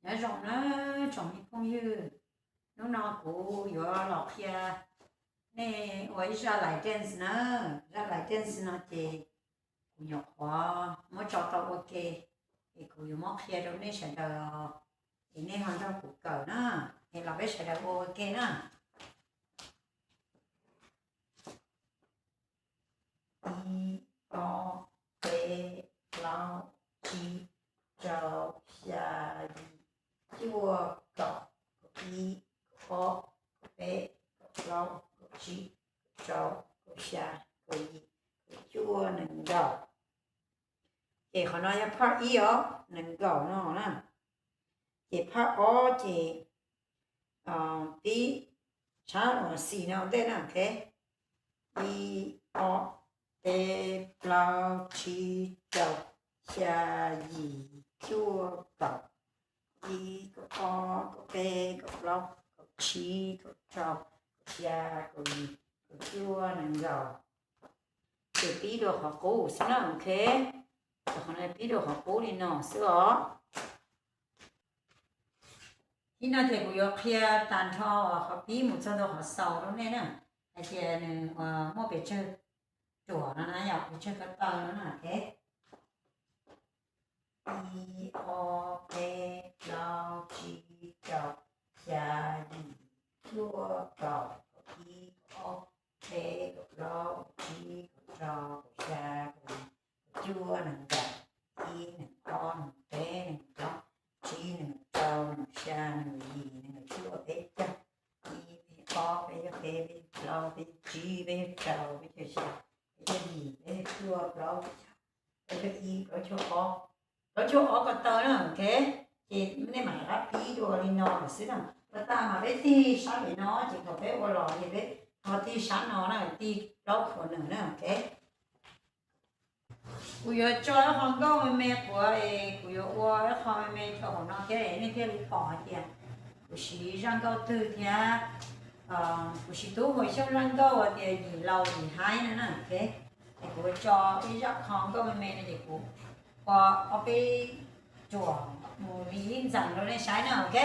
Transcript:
Nyob zoo na tsoom me phooj ywg, hnub no kuv yuav los qhia nej ua ib zaj lais dance na. Zaj lais dance no ces kuv nyuam qhuav muab tso tau ua ke, es kuv yuav muab qhia rau nej sawv daws, es nej ho nrog kuv kawm na, es los peb sawv daws ua ua ke na. Ib, ob, peb, plaub, tsib, rau, xya, yim, cuaj, kaum, kaum ib, kaum ob, kaum peb, kaum plaub, kaum tsib, kaum rau, kaum xya, kaum yim, kaum cuaj, nees nkaum. Ces qhov no yog phaj ib os, nees nkaum no na. Ces phaj ob ces pib tshab uas xis no ua ntej na, ok. Ib, ob, peb, plaub, tsib, rau, xya, yim, cuaj, kaum, ib, kaum ob, kaum peb, kaum plaub, kaum tsib, kaum rau, kaum xya, kaum yim, kaum cuaj, nees nkaum. Ces pib dua qhov qub xwb na, ok. Qhov no pib dua qhov qub li no xwb os. Ib no ces kuv yuav qhia tag nrho qhov pib mus txog rau qhov xaus rau nej na, hais tias nws muaj pes tsawg ruam no na, yog pes tsawg ko taw no na, ok. Ib, ob, peb, plaub, tsib, rau, xya, yim, cuaj, kaum, kaum ib, kaum ob, peb, kaum plaub, kaum tsib, kaum rau, kaum xya, kaum yim, kaum cuaj, nees nkaum, ib, nees ob, nees peb, nees plaub, tsib, nees rau, nees xya, nees yim, nees cuaj, peb caug, ib, peb ob, peb peb, peb plaub, peb tsib, peb rau, peb caug xya, peb caug yim, peb caug cuaj, plaub caug, peb caug ib, plaub caug ob, plaub caug ob ko taw na, ok. Ces nej mam rov qab pib dua li no lawm xwb na. Ua tag mas peb tig sab pem no ces thaum peb ua los ces peb ho tig sab no na, tig plaub khuam nws na, ok. Kuv yuav tso ib qho nkauj me me quav es kuv yuav ua ib qho me me rau hauv no thiab nej thiaj li pom hais tias kuv siv zaj nkauj twg thiab kuv siv tub Huas Xyooj zaj nkauj hais tias yim laus yim haib no na, ok. Es kuv tso ib zaj qho nkauj me me no ces kuv ua ob peb ruam mus li ib ntxees rau nej saib na, ok.